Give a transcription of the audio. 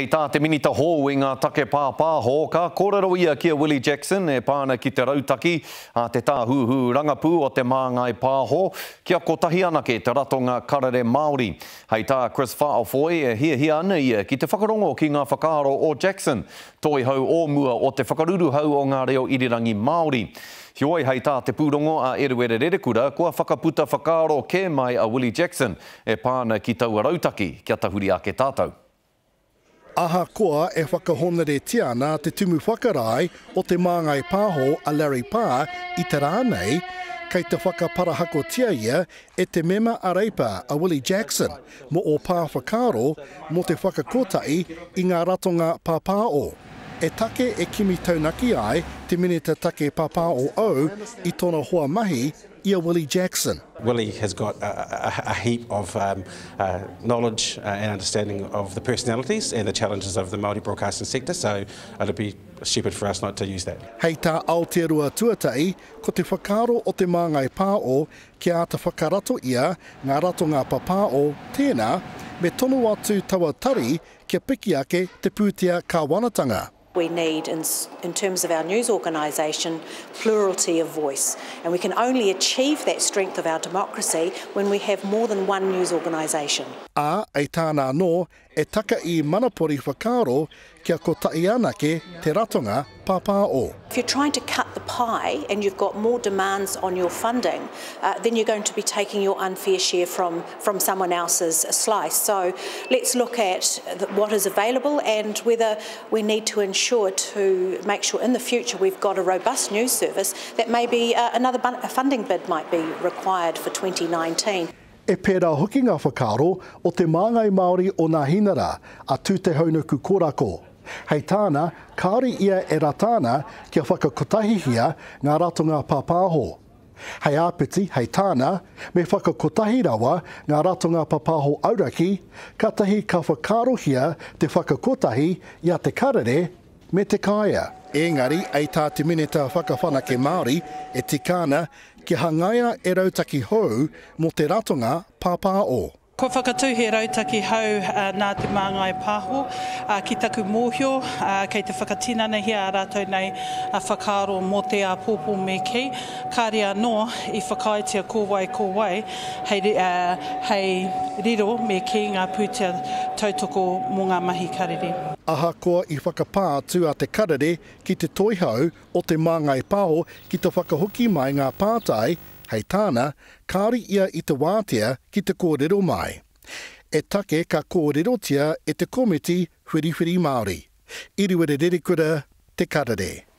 Hei tā te Minita hou i ngā take pāpāho, ka kōrero ia ki a Willie Jackson e pā ana ki te rautaki a te Tāhuhu Rangapū o Te Māngai Pāho kia kotahi anake te ratonga karere Māori. Hei tā Chris Faafoi, e hiahia ana ia ki te whakarongo ki ngā whakaaro o Jackson, toihau o mua o te whakaruruhau o ngā reo irirangi Māori. Heoi, hei tā te pūrongo a Eruera Rerekura, kua whakaputa whakaaro kē mai a Willie Jackson e pā ana ki taua rautaki, kia tahuri ake tātou. Ahakoa e whakahonoretia ana te Tumu Whakarae o Te Māngai Pāho a Larry Parr i te rā nei, kei te whakaparahakotia ia e te mema a Reipa a Willie Jackson mō ō pā whakaaro mō te whakakotahi i ngā ratonga pāpāo. E take e kimi taunaki ai te Minita Take Pāpāo ou i tōna hoa mahi i a Willie Jackson. Willie has got a, a, a heap of um, uh, knowledge uh, and understanding of the personalities and the challenges of the Māori broadcasting sector, so it'd be stupid for us not to use that. Hei tā Aotearoa Tuatahi, ko te whakaaro o Te Māngai Pāo kia āta whakarato ia ngā ratonga papāo, tēnā, me tono atu taua tari kia piki ake te pūtea kāwanatanga. We need, in, in terms of our news organisation, plurality of voice. And we can only achieve that strength of our democracy when we have more than one news organisation. Ā, ei tāna anō, e taka i manapori whakaaro kia kotahi anake te ratonga pāpāo. If you're trying to cut the pie and you've got more demands on your funding, uh, then you're going to be taking your unfair share from, from someone else's slice. So let's look at the, what is available and whether we need to ensure to make sure in the future we've got a robust news service that maybe uh, another funding bid might be required for 2019. E pērā hoki ngā whakaaro o te māngai Māori o Nāhinara, a Tūtehounuku Korako. Hei tāna, kāore ia e rata ana kia whakakotahihia ngā ratonga pāpāho. Hei āpiti, hei tāna, me whakakotahi rawa ngā ratonga papaho auraki, katahi ka whakaarohia te whakakotahi i a Te Karere me Te Kāea. Engari, ei tā te Minita Whakawhanake Māori, e tika ana kia hangaia e rautaki hou mō te ratonga pāpāo. Kua whakatū he rautaki hou nā Te Māngai Pāho. Ki taku mōhio, kei te whakatinanahia ā rātou nei whakaaro mō te āpōpō me kī, kāre anō i whakaaetia ko wai ko wai hei riro me kī ngā pūtea tautoko mō ngā mahi karere. Ahakoa i whakapā atu a Te Karere ki te Toihau o Te Māngai Pāho ki te whakahoki mai ngā pātai, hei tāna, kāore ia i te wātea ki te kōrero mai. E take ka kōrerotia e te Komiti Whiriwhiri Māori. Iriwere Rerekura, Te Karere.